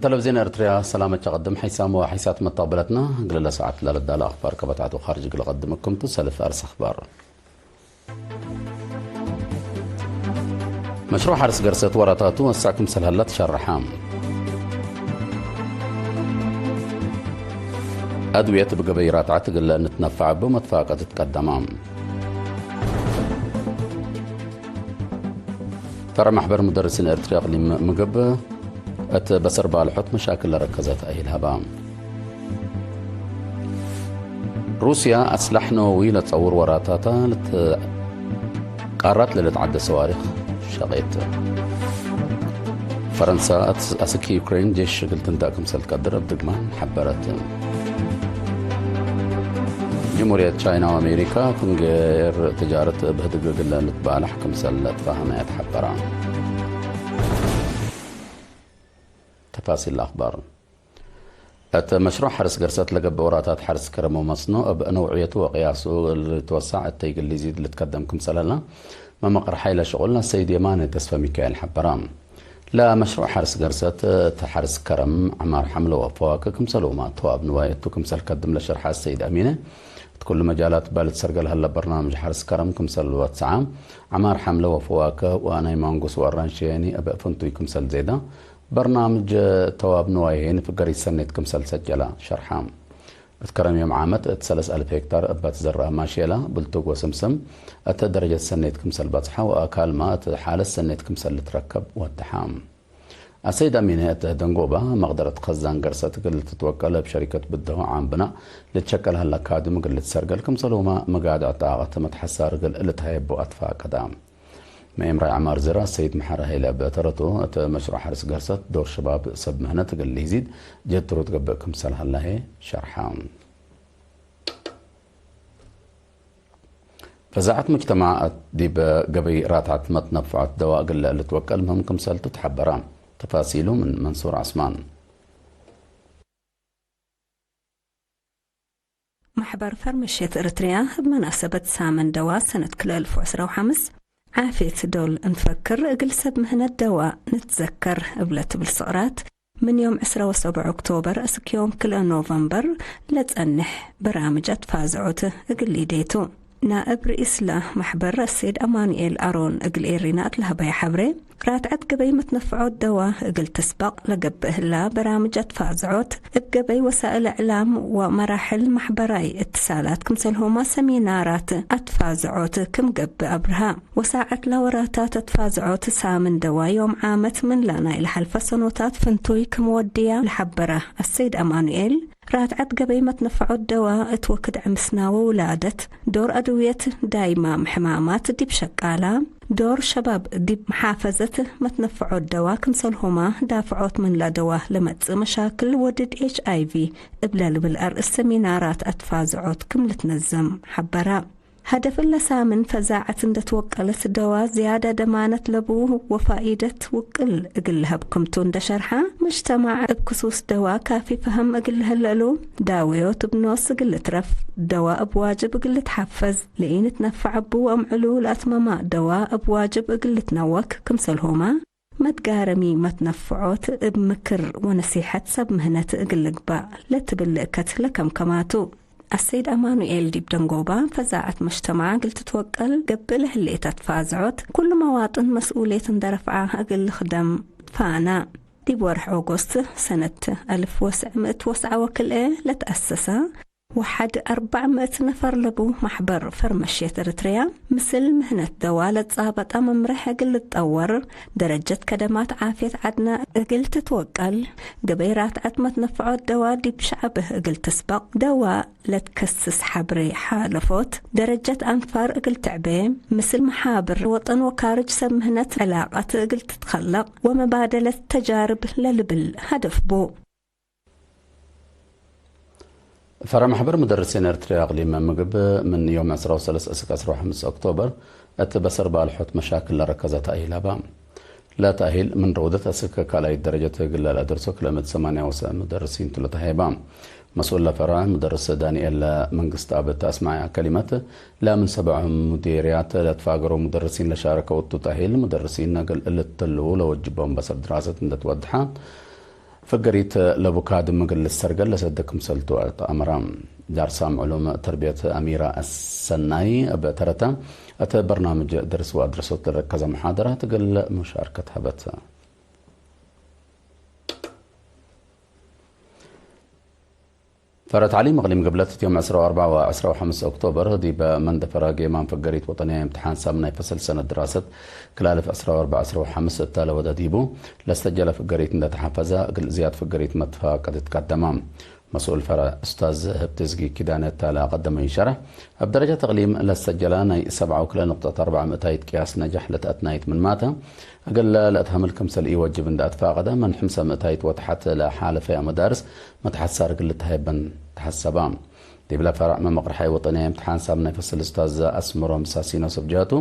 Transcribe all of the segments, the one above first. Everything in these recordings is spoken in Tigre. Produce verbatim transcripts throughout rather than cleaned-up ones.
ተለቪዝዮን ኤርትርያ ሰላመ ጨቀድም ሐይሳም ወሐይሳት መተቅበለትነ፣ እግለ ለሰዓት ለልዳለ አኽባር ከበታቱ ኻርጅ እግል ቀድም እክምቱ ሰልፍ አርስ አኽባር። መሽሩዕ ሐርስ ገርሰት ወራታቱ ወሳዕ ክምሰል ሀለ ትሸረሐ። አድውየት እብ ገበይ ራትዐት እግል ንትነፈዕ እቡ መትፋቀት ትቀደመ። ፈረ መሕበር ሙደርሲን ኤርትርያ እቅሊም ምግብ እት በሰር ባልሖት መሻክል ለረከዘት አይል ሀባ። ሩስያ አስላሕ ነወዊ ለጸውር ወራታታ ልትቃራት ለልትዐደ ሰዋሪክ ሸቄት። ፈረንሳ አስክ ዩክሬን ጄሽ እግል ትንዳእ ክምሰል ትቀድር እብ ድግማን ሐበረት። ጅምሁርየት ቻይና ወአሜሪካ ፍንጌር ትጃረት እብ ህድግ እግል ልትባላሕ ክምሰል ለትፋሀመ ተሐበራ። ተፋሲል አኽባር። እት መሽሩዕ ሐርስ ገርሰት ለገብአ ወራታት ሐርስ ከረም ወመስኖ እብ ነውዕየቱ ወቅያሱ ልትወሳዕ እተይ እግል ሊዚድ ልትከደም ክምሰል ሀላ መመቅር ሐይለ ሽቁል አሰይድ የማነ ተስፈ ሚካኤል ሐበራ። ለመሽሩዕ ሐርስ ገርሰት እት ሐርስ ከረም፣ ዐማር ሐምለ ወፈዋክህ ክምሰልሁመ ተዋብ ንዋይ እቱ ክምሰል ከድም ለሸርሐ አሰይድ አሚነ፣ እት ኩሉ መጃላት እበ ልትሰርገል ሀለ በርናምጅ ሐርስ ከረም ክምሰል ወትሰዐ፣ ዐማር ሐምለ ወፈዋክህ ወናይ ማንጉስ ወአራንሽ ሸየኒ እብ ፍንቱይ ክምሰል ዜዳ፣ በርናምጅ ተዋብ ንዋይ ሄኒ ፍገሪት ሰኔት ክምሰል ሰጀለ ሸርሐ። እት ከረም ዮም ዓመት እት ሰለስ አልፍ ሄክታር እበ ትዘረአ ማሼላ፣ ብልቱግ ወስምስም እት ደረጀት ሰኔት ክምሰል በጽሐ ወአካልመ እት ሓለት ሰኔት ክምሰል ልትረከብ ወደሐ። አሰይድ አሚነ እት ደንጎባ መቅደረት ከዛን ገርሰት እግል ትትወቀል እብ ሸሪከት ብደሆ ዓም ብናእ ልትሸቀል ሀለ ካድም እግል ልትሰርገል ክምሰልሁመ መጋድዕ ጣቀት መትሐሳር እግል ልትሀየቡ አትፋቀዳ። መኤምራይ ዐማር ዝራ ሰይድ መሐረ ሀይለ እበ ተረቱ፣ እት መሽሩዕ ሐርስ ገርሰት ዶር ሸባብ ሰብ ምህነት እግል ሊዚድ ጀትሩት ገብእ ክምሰል ሀለ ህዬ ሸርሐ። ፈዛዐት ሙጅተማዕ ዲብ ገበይ ራትዐት መትነፍዖት ደዋ እግል ልትወቀል ምህም ክምሰልቱ ተሐበረ። ተፋሲሉ ምን መንሱር ዐስማን። መሕበር ፈርመሽየት እርትርያ እብ መናሰበት ሳምን ደዋ ሰነት ክልኤ አልፍ ወዐስራ ወሐምስ፣ ዓፍየት ዶል እንፈክር እግል ሰብ ምህነት ደዋ ንትዘከር እብለ ትብል ስቅራት፣ ምን ዮም ዕስራ ወሰብዕ ኦክቶበር እስክ ዮም ክልኤ ኖቨምበር ለጸንሕ በራምጅ አትፋዝዖት እግል ኢዴቱ። ናእብ ርኢስ ለመሕበር አሰይድ አማኑኤል አሮን እግል ኤሪና እት ለሀበየ ሐብሬ፣ ራትዐት ገበይ መትነፍዖት ደዋ እግል ትስበቅ ለገብእ ህላ በራምጅ አትፋዝዖት፣ እብ ገበይ ወሳእል እዕላም ወመራሕል መሕበራይ እትሳላት ክምሰልሁመ ሰሚናራት አትፋዝዖት ክም ገብእ አብርሀ። ወሳዐት ለወራታት አትፋዝዖት ሳምን ደዋ ዮም ዓመት ምንለ ናይ ለሐልፈ ሰኖታት ፍንቱይ ክም ወድያ ለሐበረ አሰይድ አማኑኤል፣ ራትዐት ገበይ መትነፈዖት ደዋ እት ወክድ ዕምስና ወውላደት፣ ዶር አድውየት ዳይማም ሕማማት ዲብ ሸቃላ፣ ዶር ሸባብ ዲብ መሓፈዘት መትነፈዖት ደዋ ክምሰልሁመ ዳፍዖት ምንለ ደዋ ለመጽእ መሻክል ወድድ ኤች አይ ቪ እብለ ልብል አርእስ ሰሚናራት አትፋዝዖት ክም ልትነዘም ሐበራ። ሀደፍ እለ ሳምን ፈዛዐት እንደ ትወቀለት ደዋ ዝያደ ደማነት ለቡ ወፋኢደት ውቅል እግል ለሀብ ክምቱ እንደ ሸርሐ፣ ምጅተማዕ እብ ክሱስ ደዋ ካፊ ፈሀም እግል ለህለ እሉ፣ ዳውዮት እብ ኖስ እግል ልትረፍ፣ ደዋ እብ ዋጅብ እግል ልትሐፈዝ፣ ለኢንትነፈዕ እቡ ወአምዕሉ ለአትመማ ደዋ እብ ዋጅብ እግል ልትነወክ ክምሰልሁመ፣ መትጋረሚ መትነፍዖት እብ ምክር ወነሲሐት ሰብ ምህነት እግል ልግባእ ለትብል ልእከት ለከምከማቱ። አሰይድ አማኑኤል ዲብ ደንጎባ፣ ፈዛዐት መጅተማዕ እግል ትትወቀል ገብእ ለህሌት አትፋዝዖት፣ ኩሉ መዋጥን መስኡልየት እንደ ረፍዐ እግል ልክደም ፋና። ዲብ ወርሕ ኦጎስት ሰነት አልፍ ወትሰዕ ምእት ወትስዐ ወክልኤ ለተአሰሰ፣ ወሐድ አርበዕ ምእት ነፈር ለቡ መሕበር ፈርመሽየት እርትርያ፣ ምስል ምህነት ደዋ ለጻበጠ መምርሕ እግል ልትጠወር፣ ደረጀት ከደማት ዓፍየት ዐድነ እግል ትትወቀል፣ ገበይ ራትዐት መትነፈዖት ደዋ ዲብ ሸዐብህ እግል ትስበቅ፣ ደዋ ለትከስስ ሐብሬ ሓለፎት፣ ደረጀት አንፋር እግል ትዕቤ፣ ምስል መሓብር ወጠን ወካርጅ ሰብ ምህነት ዕላቀት እግል ትትከለቅ ወመባደለት ተጃርብ ለልብል ሀደፍ ቡ። ፈረ መሕበር ሙደርሲን ኤርትርያ አቅሊም ምግብ ምን ዮም ዕስራ ወሰለስ እስክ ዕስራ ወሐምስ ኦክቶበር እት በሰር ባልሖት መሻክል ለረከዘ ተእሂል ሀባ። ለተእሂል ምን ረውደት እስክ ካልኣይት ደረጀት እግል ለአደርሶ ክለ ምእት ሰማንያ ወሰ-፣ ሙደርሲን ቱ ለተሀይባ። መስኡል ለፈረ ሙደርስ ዳንኤል መንግስትአብ እት አስመዐ ከሊመት፣ ለምን ሰብዐ ሙዴርያት ለትፋገረው ሙደርሲን ለሻረከው እቱ ተእሂል ሙደርሲን እግል ልትልዉ ለወጅቦም በሰር ድራሰት እንደ ትወድሐ፣ ፍገሪት ለቡካድም እግል ልሰርገል ለሰደ ክምሰልቱ አትአመረ። ዳርሳም ዕሉም ተርቢየት አሚራ አሰናይ እብ ተረተ፣ እት በርናምጅ ደርስ ወአድረሶት ለረከዘ መሓደራት እግል ሙሻርከት ሀበት። ፈረ ተዕሊም እቅሊም ግብለት፣ ዮም ዕስራ ወአርበዕ ወዕስራ ወሐምስ ኦክቶበር፣ ዲበ መንደፈረ ጌማን ፍገሪት ወጠንያ እምትሓን ሳምናይ ፈሰል ሰነት ድራሰት ክላልፍ ዕስራ ወአርበዕ ዕስራ ወሐምስ እተ ለወደ ዲቡ ለስተጀለ ፍገሪት እንደ ተሐፈዘ፣ እግል ዝያድ ፍገሪት መትፋቀድት ቀደመ። መስኡል ፈረ ኡስታዝ ህብትዝጊ ኪዳነ እተ ለቀደመዩ ሸረሕ፣ እብ ደረጀት እቅሊም ለሰጀለ ናይ ሰብዓ ወክልኤ ንቅጠት አርበዕ ምእታይት ቅያስ ነጃሕ ለተአትናይት ምንማተ፣ እግል ለአትሀምል ክምሰል ኢወጅብ እንደ አትፋቀደ፣ ምን ሕምሰ ምእታይት ወተሐት ለሓለፈያ መዳርስ መትሐሳር እግል ልትሀየበን ተሐሰባ። ዲብለ ፈረዕ መመቅርሓይ ወጠንያይ እምትሓን ሳምናይ ፈስል ኡስታዝ አስመሮም ሳሲኖ ሰብ ጀህቱ፣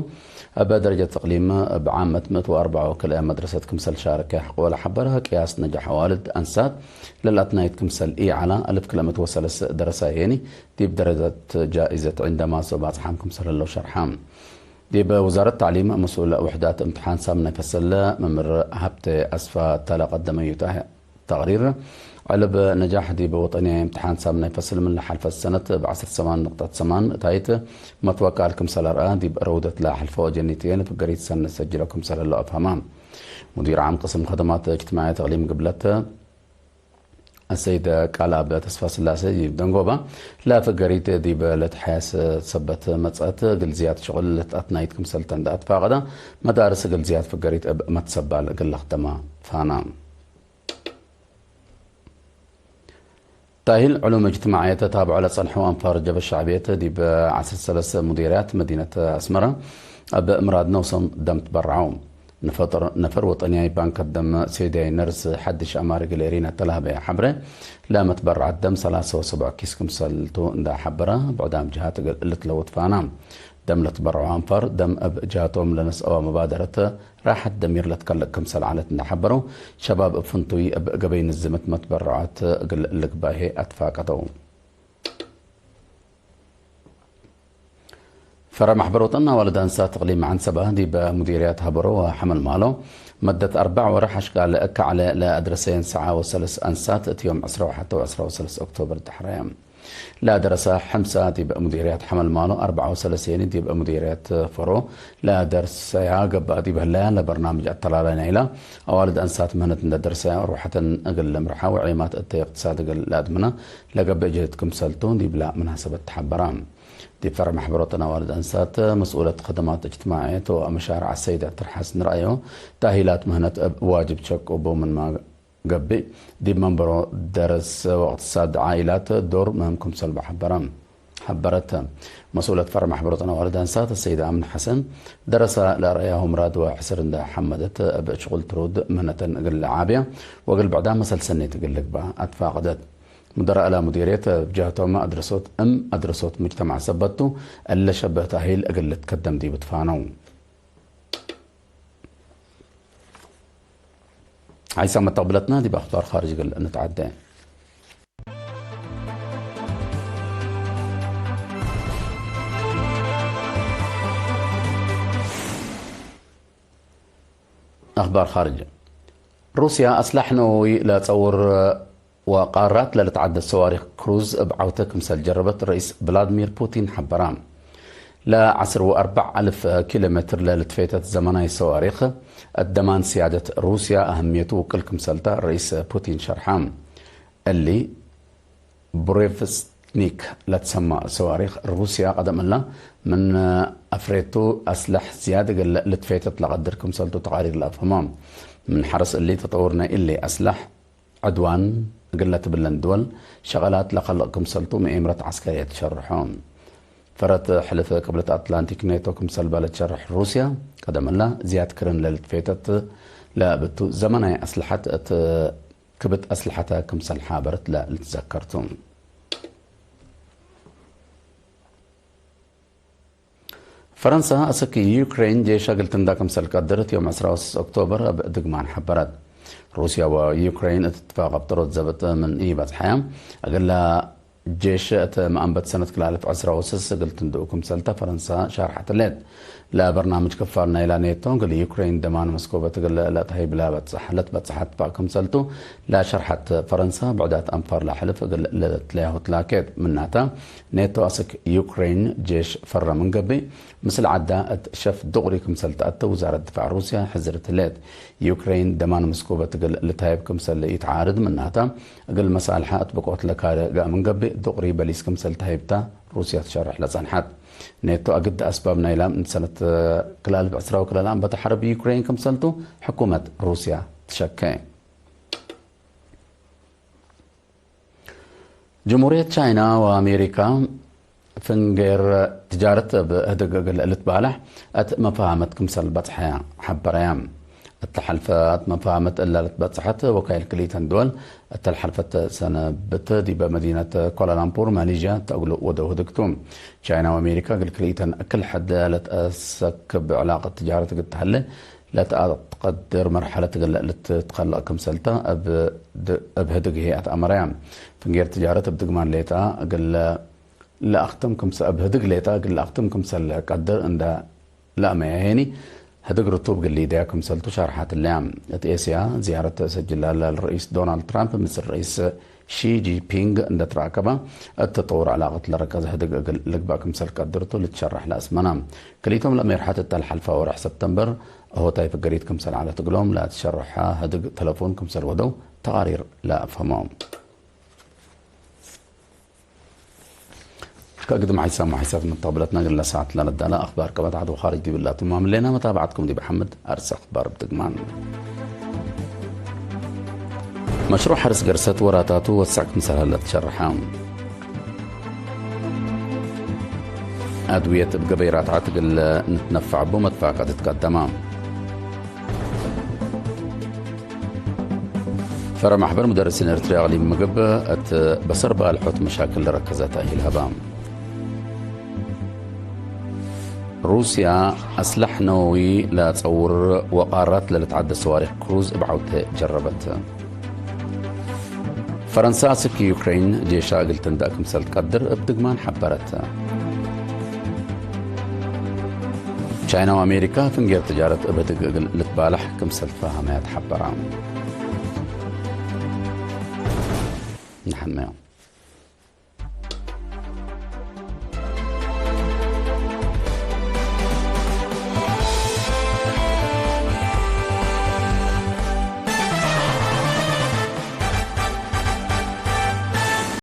እብ ደረጀት እቅሊም እብ ዓመት ምእት ወአርበዕ ወክልኤ መድረሰት ክምሰል ሻረከ ሐቆ ለሐበረ፣ ቅያስ ነጃሕ አዋልድ አንሳት ለልአትናይት ክምሰል ኢዐላ፣ አልፍ ክልኤ ምእት ወሰለስ ደረሳይ ሄኒ፣ ዲብ ደረጀት ጃኢዘት ዒንደማሶ ባጽሓም ክምሰል ህለው ሸርሐ። ዲብ ውዛረት ተዕሊም መስኡል ውሕዳት እምትሓን ሳምናይ ፈሰል መምህር ሀብቴ አስፋ እተ ለቀደመዩ ተቅሪር፣ ዕልብ ነጃሕ ዲብ ወጠንያይ እምትሓን ሳምናይ ፈስል ምን ለሓልፈት ሰነት እብ ዐስር ሰማን ንቅጠት ሰማን እታይት መትወቃል ክምሰል አርአ፣ ዲብ ረውደት ለሐልፈ ወጀኒትዬ ለፍገሪት ሰነት ሰጅለው ክምሰል ህለው አፍሀማ። ሙዲር ዓም ቅስም ከደማት እጅትማዕየት እቅሊም ግብለት አሰይድ ቃልአብ ተስፋስላሴ ዲብ ደንጎበ፣ ለፍገሪት ዲብ ለትሐያስ ሰበት መጽአት እግል ዝያድ ሽቁል ለትአትናይት ክምሰልተ እንደ አትፋቀደ፣ መዳርስ እግል ዝያድ ፍገሪት እብ መትሰባል እግል ለክደማ ፋና። ታሂል ዕሉም እጅትማዕየት ታብዖ ለጸንሐው አንፋር ጀበ ሸዕብየት ዲብ ዐስር ሰለስ ሙዲርያት መዲነት አስመረ እብ ምራድ ነውሶም ደም ትበረዐው። ነፈር ወጠንያይ ባንከት ደም፣ ሴድያይ ነርስ፣ ሐድሽ አማር እግል ኤሪነ ተለሀበየ ሐብሬ፣ ለመትበረዐት ደም ሰላሰ ወሰብዕ ኪስ ክምሰልቱ እንደ ሐበረ፣ ብዕዳም ጀሃት እግል ልትለውጥ ፋና። ደም ለትበረዐው አንፋር ደም እብ ጀሃቶም ለነስአወ መባደረት ራሐት ደሚር ለትከልእ ክምሰል ዐለት እንደ ሐበረው፣ ሸባብ እብ ፍንቱይ እብ ገበይ ንዝመት መትበረዐት እግል ልግባኤ አትፋቀደው። ፈረ መሕበር ወጠን አዋልድ አንሳት እቅሊም ዐንሰበ ዲበ ሙዲርያት ሀበሮ ወሐመልማሎ፣ መደት አርበዕ ወርሕ አሽቃል እከዕለ ለአድረሰየን ሰዓ ወሰለስ አንሳት እት ዮም ዕስራ ወሐተ ወዕስራ ወሰለስ ኦክቶበር ደሐረየ። ለአደረሰ ሕምሰ ዲብ ሙዲርያት ሐመልማሎ፣ አርበዓ ወሰለስ ዲብ ሙዲርያት ፈሮ ለአደርሰያ ገብአ ዲብ ህለያ ለበርናምጅ አተላላይ ናይላ አዋልድ አንሳት ምህነት እንደ ደርሰያ ሩሐተን እግል ልምርሓ ወዔማት እተ እቅትሳድ እግል ለአድምና ለገብእ ጅህድ ክምሰልቱ ዲብላ መናሰበት ተሐበራ። ዲብ ፈረ መሕበሮተን አዋልድ አንሳት መስኡለት ከደማት እጅትማዕየት ወመሻርዕ አሰይድ አተርሓስ ንርአዮ፣ ተእሂላት ምህነት እብ ዋጅብ ሸቁ ቡ ምንማ ገብእ፣ ዲብ መንበሮ ደረስ ወእቅትሳድ ዓኢላት ዶር ምህም ክምሰልቡ ሐበረ። ሐበረት። መስኡለት ፈረ መሕበሮተን አዋልድ አንሳት አሰይድ አምን ሐሰን፣ ደረሰ ለአርአያሁ ምራድ ወሕስር እንደ ሐመደት፣ እብ ሽቁል ትሩድ ምህነተን እግል ለዓብያ ወእግል ብዕዳም መሰል ሰኔት እግል ልግበእ አትፋቀደት። ሙደራእ ለሙዲርየት እብ ጀህቶም አድረሶት እም አድረሶት ሙጅተማዕ ሰበት ቱ፣ እለ ሸብህ ተእሂል እግል ልትከደም ዲቡ ትፋነው። ሐይሳም መተቅብለትና ዲብ አኽባር ኻርጅ እግል እንትዓደ። አኽባር ኻርጅ። ሩስያ አስላሕ ነወዊ ለጸውር ወቃራት ለልትዓደድ ሰዋሪክ ክሩዝ እብ ዐውተ ክምሰል ጀረበት ርኢስ ቭላድሚር ፑቲን ሐበራ። ለዐስር ወአርበዕ አልፍ ኪሎ ሜትር ለልትፌተት ዘመናይ ሰዋሪክ እት ደማን ስያደት ሩስያ አህምየቱ ውቅል ክምሰልታ ርኢስ ፑቲን ሸርሓ። እሊ ብሬቭስኒክ ለትሰመ ሰዋሪክ ሩስያ ቀደም እላ ምን አፍሬቱ አስለሕ ዝያድ እግል ልትፌተት ለቀድር ክምሰልቱ ተቃሪር ለአፍህሞ። ምን ሐርስ እሊ ተጠውር ናይ እሊ አስለሕ ዕድዋን እግል ለትብለን ድወል ሸቀላት ለከልቅ ክምሰልቱ መኤምረት ዐስከርየት ሸርሖ። ፈረት ሕልፍ ቅብለት አትላንቲክ ኔቶ ክምሰል በ ለትሸርሕ ሩስያ፣ ቀደም እላ ዝያድ ክርን ለልትፌተት ለብቱ ዘመናይ አስለሐት እት ክብት አስለሐተ ክምሰል ሐበረት ለልትዘከርቱ። ፈረንሳ አሰክ ዩክሬን ጄሻ እግል ትንዳ ክምሰል ቀድረት ዮም ዕስራ ወስስ ኦክቶበር እብ ድግማን ሐበረት። ሩስያ ወዩክሬን እት እትፋቅ አብጠሮት ዘብጥ ምን ኢበጽሐያ፣ እግለ ጄሽ እት መአንበት ሰነት ክል አልፍ ዕስራ ወስስ እግል ትንድኡ ክምሰልተ ፈረንሳ ሻርሐት ህሌት። ለበርናምጅ ክፋል ናይላ ኔቶ እግል ዩክሬን ደማን መስኮበት እግል ለትሀይብ ለበጽሕ-፣ ለትበጽሐት እትፋቅ ክምሰልቱ ለሸርሐት ፈረንሳ፣ ብዕዳት አንፋር ለሐልፍ እግል ለትለያሁ ትላኬት። ምናተ፣ ኔቶ አስክ ዩክሬን ጄሽ ፈረ ምን ገብእ፣ ምስል ዐዳ እት ሸፍ ዱቅሪ ክምሰል ተአተ ውዛረት ድፋዕ ሩስያ ሕዝርት ህሌት። ዩክሬን ደማን መስኮበት እግል ልትሀይብ ክምሰል ኢተዓርድ ምናተ፣ እግል መሳልሐ እት ብቆት ለካረ ገአ ምን ገብእ፣ ዱቅሪ በሊስ ክምሰል ተሀይብታ ሩስያ ትሸርሕ ለጸንሐት። ኔቶ አግድ አስባብ ናይላ ምን ሰነት ክል አልፍ ዕስራ ወክልኤ ለአንበተ ሐርብ ዩክሬን ክምሰልቱ ሕኩመት ሩስያ ትሸኬ። ጅምሁርየት ቻይና ወአሜሪካ ፍንጌር ትጃረት እብ ህድግ እግል ልትባለሕ እት መፋሃመት ክምሰል በጽሐ ሐበረያ። እተ ሐልፈት መፋሃመት እለ ልትበጽሐት ወካይል ክልኢተን ድወል እተ ለሐልፈት ሰነብት ዲበ መዲነት ኳላላምፑር ማሌዥያ እተ እግሉ ወደው ህድግ ቱ። ቻይና ወአሜሪካ እግል ክልኢተን ክል ሕድ ለትአሰክብ ዕላቀት ትጃረት እግል ተሀሌ ለተአትቀድር መርሐለት እግል ልትትከለቅ ክምሰልተ እብ ድ-፣ እብ ህድግ ህይ አትአመረያ። ፍንጌር ትጃረት እብ ድግማን ሌጠ እግል ለአክትም ክምሰ-፣ እብ ህድግ ሌጠ እግል ለአክትም ክምሰል ቀድር እንደ ለአመየ ሄኒ፣ ህድግ ርቱብ እግል ሊደያ ክምሰልቱ ሻርሐት ህለያ። እት ኤስያ ዝያረት ሰጅላ ለልርኢስ ዶናልድ ትራምፕ ምስል ርኢስ ሺ ጂንፒንግ እንደ ትራከበ፣ እት ተጠውር ዕላቀት ለረከዘ ህድግ እግል ልግበእ ክምሰል ቀድርቱ ልትሸረሕ ለአስመና። ክልኢቶም ለሜርሐት እተ ለሐልፈ ወርሕ ሰብተምበር፣ አሆታይ ፍገሪት ክምሰል ዐለት እግሎም ለትሸረሐ ህድግ ተለፎን ክምሰል ወደው ተቃሪር ለአፍሀመው። ከእግድም ሐይሳም ወሐይሳት መተቅብለትነ እግለ ሰዓት ለለዳለ አኽባር ቀበት ዐድ ወኻርጅ ዲብላቱ ማምሌና መታብዐትኩም ዲብ ሐምድ አርስ አኽባር እብ ድግማን። መሽሩዕ ሐርስ ገርሰት ወራታቱ ወሰዕ ክምሰል ሀለ ትሸርሐ። አድውየት እብ ገበይ ራትዐት እግል ንትነፈዕ እቡ መትፋቀድ ትቀደመ። ፈረ ማሕበር ሙደርሲን ኤርትርያ እቅሊም ምግብ እት በሰር ባልሖት መሻክል ለረከዘ ተእሂል ሀበ። ሩስያ አስላሕ ነወዊ ለጸውር ወቃራት ለልትዐደ ሰዋሪክ ክሩዝ እብ ዐውቴ ጀረበት። ፈረንሳ አስክ ዩክሬን ጄሻ እግል ትንደእ ክምሰል ትቀድር እብ ድግማን ሐበረት። ቻይና ወአሜሪካ ፍንጌር ትጃረት እብ ህድግ እግል ልትባለሕ ክምሰል ትፈሀመያ ተሐበራ። ነሐመዮ።